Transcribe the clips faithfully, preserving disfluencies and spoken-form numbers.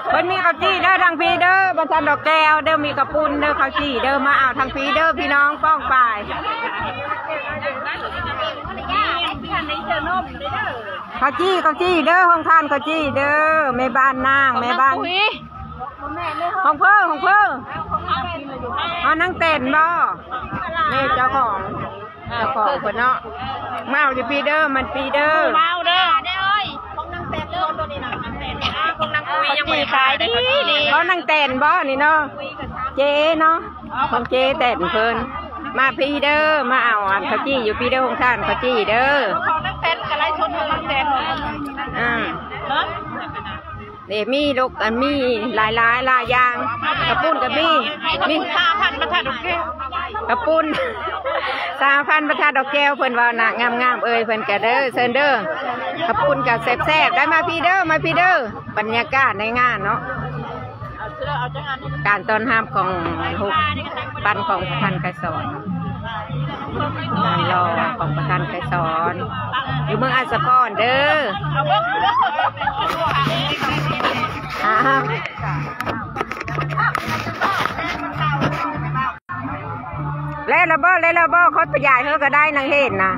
เพิ่นมีข้าวจี่เด้อทางพีเด้อ บ่ทันดอกแก้วเด้อ มีข้าวปุ้นเด้อ ข้าวจี่เด้อ มาเอาทางพีเด้อ พี่น้องป้องปาย ข้าวจี่ ข้าวจี่เด้อ ห้องทานข้าวจี่เด้อ แม่บ้านนาง แม่บ้าน ของเพิ่น ของเพิ่น เอานางแตนบ่ นี่เจ้าของ เจ้าของเพิ่นเนาะ มาเอาอยู่พีเด้อ มันพีเด้อ มาเอาเด้อ เด้อเอ้ย ของนางแตนเด้อ ตัวนี้นะ ของนางปุ้ยยังบ่ได้ขายดี ของนางแตนบ่นี่เนาะ เจ๊เนาะ ของเจ๊แตนเพิ่น มาพีเด้อ มาเอาอันข้าวจี่อยู่พีเด้อ ห้องทานข้าวจี่เด้อ ของนางแตนก็ไลฟ์สดของนางแตน อ่า เนาะ นี่มีลูกอันมีหลายหลายหลายอย่าง กระปุ้นก็มี มี สามพัน ประทัดดอกแก้ว กระปุ้น สามพัน ประทัดดอกแก้ว เพิ่นว่านะ งามๆ เอ้ย เพิ่นก็เด้อ เชิญเด้อ กระปุ้นก็แซ่บๆ ได้มาพีเด้อ มาพีเด้อ บรรยากาศในงานเนาะ การต้อนรับของลูกปั้นของประธานไกรสอน การรอของประธานไกรสอน อยู่เมืองอัสสะพรเด้อ อ้าว แล้วละบ่ แล้วละบ่ คดขยายเฮอก็ได้นางเห็นนะ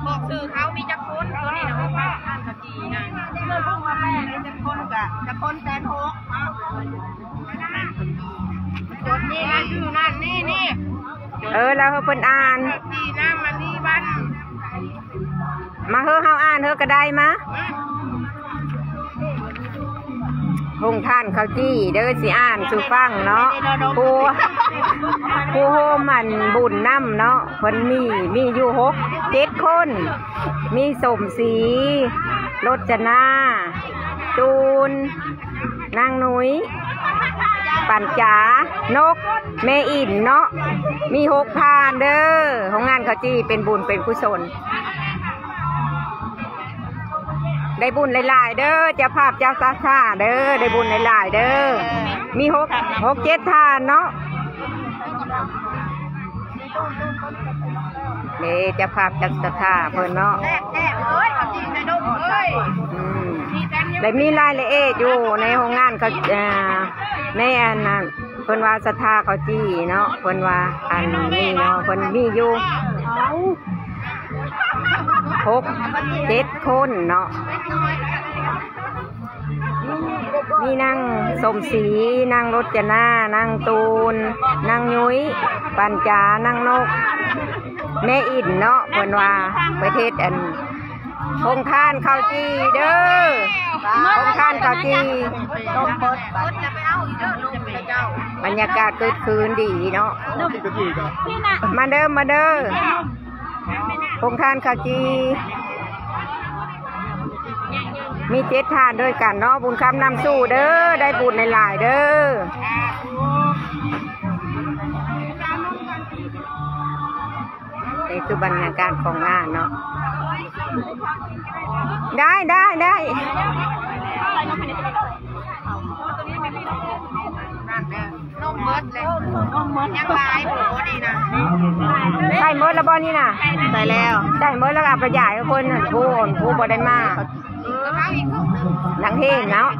บอกสื่อเขามีจักคนตัวนี้นะ ว่า คนกะจะคนแสนหก จดนี่นะ ชื่อนั่นนี่นี่ เออ แล้วเพิ่นอ่าน สี่นางมณีวัน มาเฮอเฮาอ่านเฮอก็ได้มา ห้องทานข้าวจี่เด้อ สิอ่านสู่ฟังเนาะ ผู้ ผู้โฮมอันบุญนำเนาะ เพิ่นมี มีอยู่หกเจ็ดคน มีสมศรี รจนา จูน นางนุ้ย ปัญจา นก แม่อินเนาะ มีหกทานเด้อ ห้องงานข้าวจี่เป็นบุญเป็นกุศล ได้บุญหลายๆ เด้อ เจ้าภาพเจ้าศรัทธาเด้อ ได้บุญหลายๆ เด้อ มีหก หกเจ็ดทานเนาะ นี่เจ้าภาพเจ้าศรัทธาเพิ่นเนาะ แซ่บๆ เอ้ย เอาจริงนะลูกเอ้ย อืม ได้มีรายละเอียดอยู่ในห้องงานเขา อ่า ในอันนั้น เพิ่นว่าศรัทธาข้าวจี่เนาะ เพิ่นว่าอันนี้เนาะ เพิ่นมีอยู่ หกเจ็ดคนเนาะ มีนางสมศรี นางรจนา นางตูน นางยุ้ย ปัญจา นางนก แม่อินเนาะ เพิ่นว่าประเทศอัน ห้องทานข้าวจี่เด้อ ห้องทานข้าวจี่ บรรยากาศคึกคืนดีเนาะ มาเด้อ มาเด้อ ห้องทานข้าวจี่ มีเจ็ดทานด้วยกันเนาะ บุญคำนำสู่เด้อ ได้บุญหลายๆ เด้อ นี่คือบรรยากาศของงานเนาะ ได้ ได้ ได้ นมเมิดเลย นมเมิด ยังหลายโหดีนะ ใส่เมิดแล้วบ่นี่น่ะ ใส่แล้ว ใส่เมิดแล้วก็เอาไปจ่ายให้คนผู้อ่อนผู้บ่ได้มา หลังเฮงเนาะ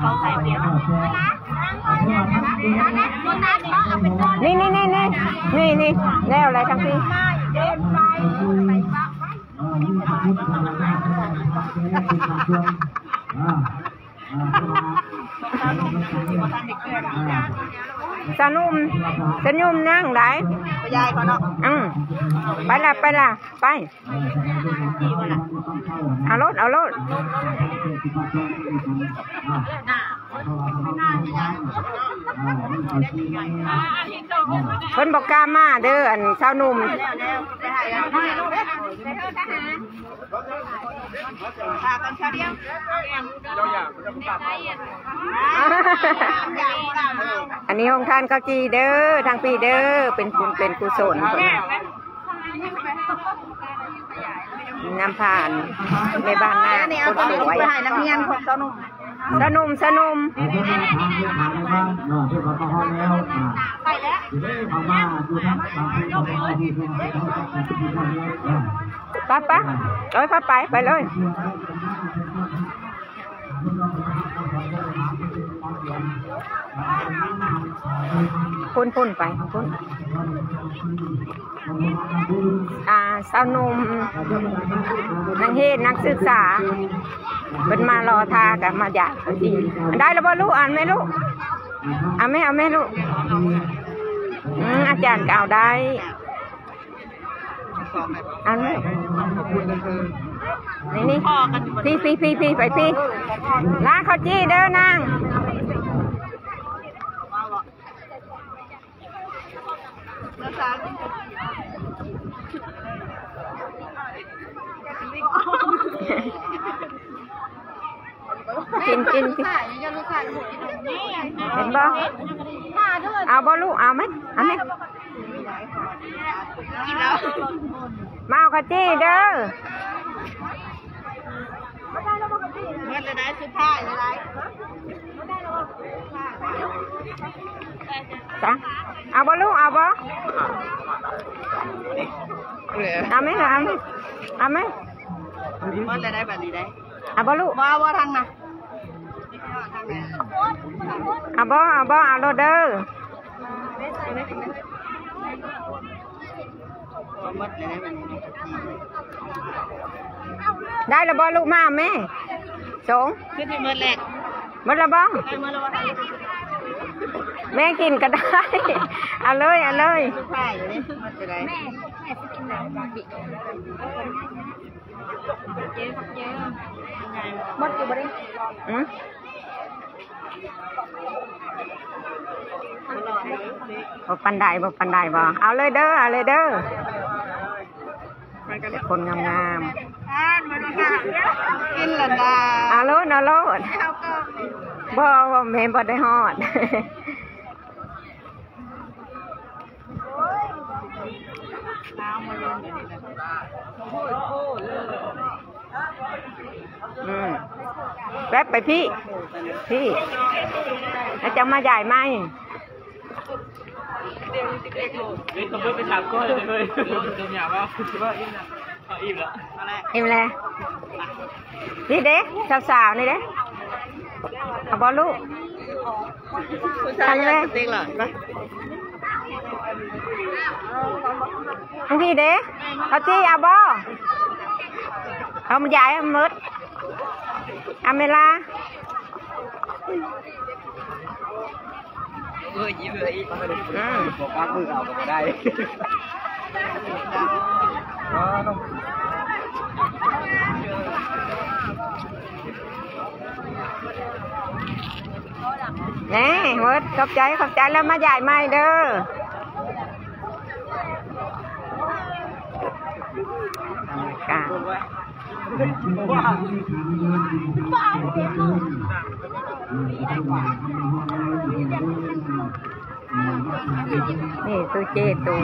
นี่ นี่ นี่ นี่ นี่ นี่ แล้วอะไรทั้งสิ้น สาวหนุ่ม สาวหนุ่มนั่งได้ ไปยายเขาเนาะ อืม ไปละ ไปละ ไป เอาโลด เอาโลด เพิ่นบอกกล้ามาเด้อ อันสาวหนุ่ม อันนี้ห้องทานข้าวจี่เด้อ ทางพี่เด้อ เป็นบุญเป็นกุศล นำผ่านแม่บ้านนา อันนี้เอา คนสวย ไปให้นักเรียนพวกสาวหนุ่ม สาวหนุ่ม สาวหนุ่ม เอาเพื่อนมาทานเพื่อนทานในบ้านเนาะ เพื่อนมาเข้าห้องแล้ว อ่า ไปแล้ว ทีนี้เขามาอยู่ทางทางที่เขาไม่เอาที่เพื่อนเขาจะเป็นที่เพื่อนแล้ว อ่า ไปไป เอ้ย ไปไป ไปเลย พุ่นพุ่นไปพุ่น อ่า สาวหนุ่ม นักเรียนนักศึกษา เป็นมารอทากันมาอยากกันดี ได้แล้วบ่ลูก อ่านไหมลูก เอาไหม เอาไหมลูก อืม อาจารย์ก็เอาได้ อันนี้ นี่นี่ พี่พี่พี่พี่ไปพี่ ล้างข้าวจี้เด้อนาง กินกินกิน เห็นบ่ เอาบ่ลูก เอาไหม เอาไหม มาเอาข้าวจี้เด้อ เมื่อไรได้สุดท้ายอะไร จ้ะ เอาบ่ลูก เอาบ่ เอาไหม เอาไหม เอาไหม เมื่อไรได้แบบนี้ได้ เอาบ่ลูก ว่าว่าทางน่ะ เอาบ่ เอาบ่ เอาโลดเด้อ ได้แล้วบ่ลูก มาแม่ สอง ขึ้นไปเมื่อแรก หมดแล้วบ่ ได้เมื่อแล้วว่า แม่กินก็ได้ เอาเลย เอาเลย สุดท้ายเลย มันจะได้ แม่ แม่จะกินน้ำบิ หมดอยู่บ่ได้ อืม บ่ปานใด บ่ปานใดบ่ เอาเลยเด้อ เอาเลยเด้อ แต่คนงามๆ กินละดา เอาโลด เอาโลด เอาก็ บ่ บ่แม่น บ่ได้ฮอด อืม แป๊บไปพี่ พี่ แล้วจะมาใหญ่ไหม เฮ้ย ต้องไปถามก้อยเลยเฮ้ย เดี๋ยวอย่าว่า เอาอิ่มแล้ว อิ่มแล้ว นี่เด้ สาวๆ นี่เด้ เอาบ่ลูก ผู้ชายอยากสติ๊กเหรอ ไป บางทีเด้ เขาจี้เอาบ่ เอามาย้ายหมด เอาเวลา เออ ยิ้มเลย อืม บอกว่ามือเอาก็ได้ แหน่ หมด ขอบใจ ขอบใจ แล้วมาย้ายใหม่เด้อ อเมริกา นี่ตู้เจตู